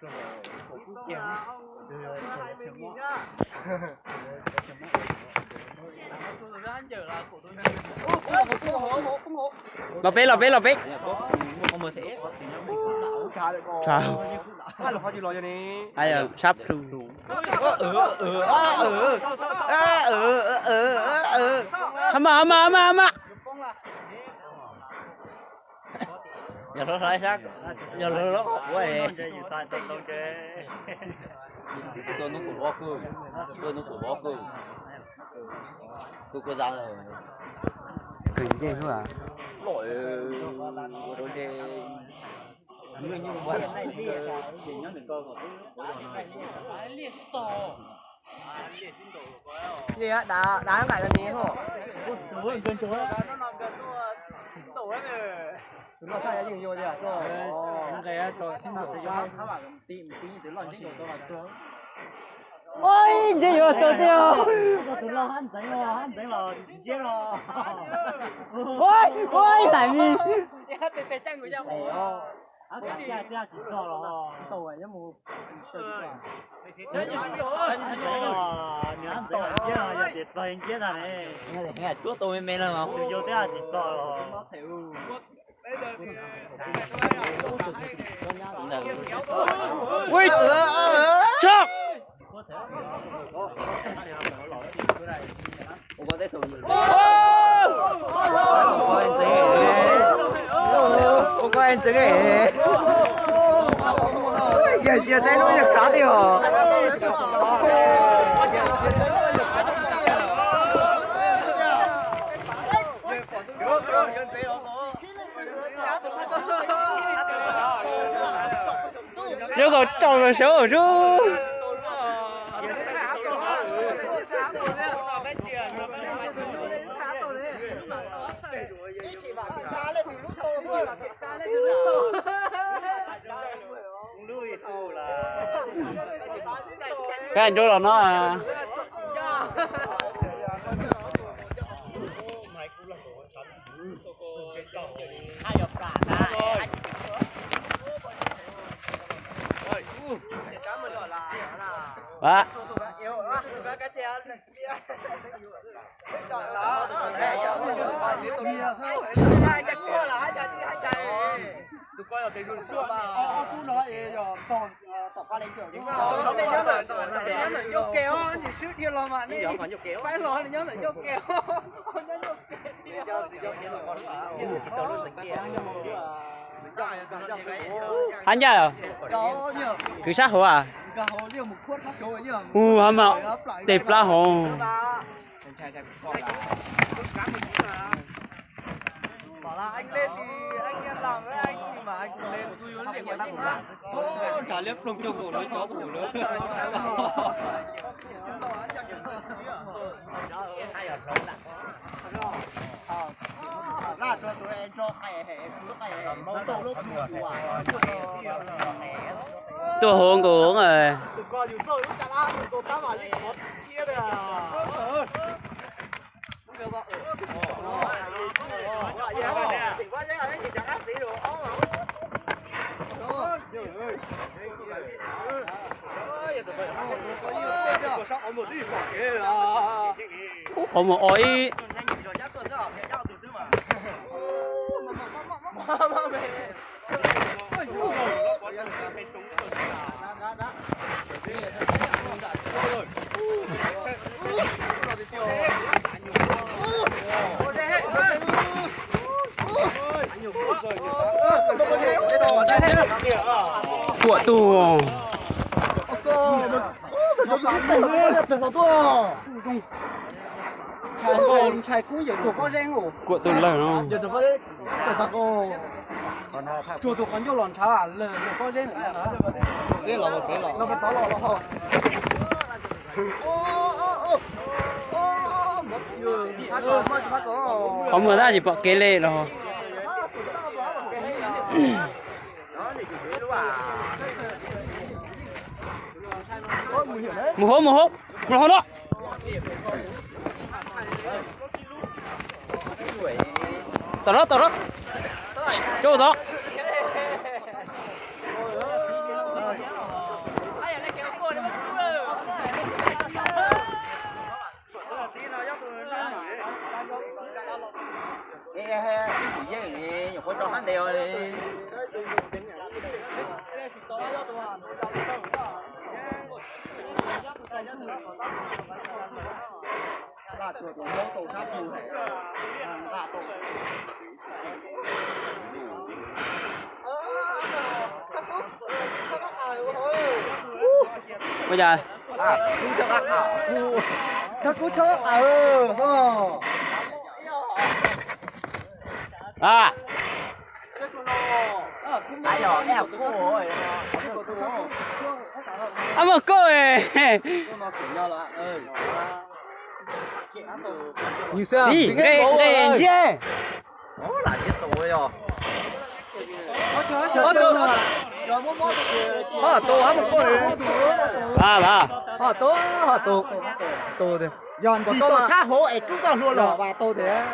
Los peb, los peb, los peb. Sab plhu. Ha mas, ha mas, ha mas, ha mas. Yog hlob hlob sab, yog hlob hlob kuv. Tua hnub kuv vov kawg, tua hnub kuv vov kawg. Tua kuv zas lawm. Kawg nce lub a. Loj ua rau nce. Dav nqaim los ni. Tus loj sab yeej yuav tiag. Ua ib ntsis yuav tau tiag. Ua ib ntsis mi. Cuab tau me me no. Ui, tso. Ua koj ntxeev, yawg sia teb lub yawg kav tiag os. Yuav kom tau los sawv os. Kab nrub los no. Hab ncaj, kwv sab hauv a. Ua hab mas tej plab hauv. Tuaj hauv nkaus. Ub, qhov muag o ib. Kuam tug. Ntshai kub yawm tsuag pob zeb. Kuam tug lawg no. Tsuag tug qhov ncauj los ntshav lawg pob zeb. Qhov muag tab sis pom kev li los. Mus hauv, mus hauv, mus hauv no. Tom no, tom no. Coj tom. Ib tug yeej li nyuam qhuav tso qab ntes li. Ua cas? Kub tshaj qab qab. A, ab muaj koj. Ib nqe nqe ntsiag. A, a, tau tshab hauv es rub txoj hlua los vas tau tiag.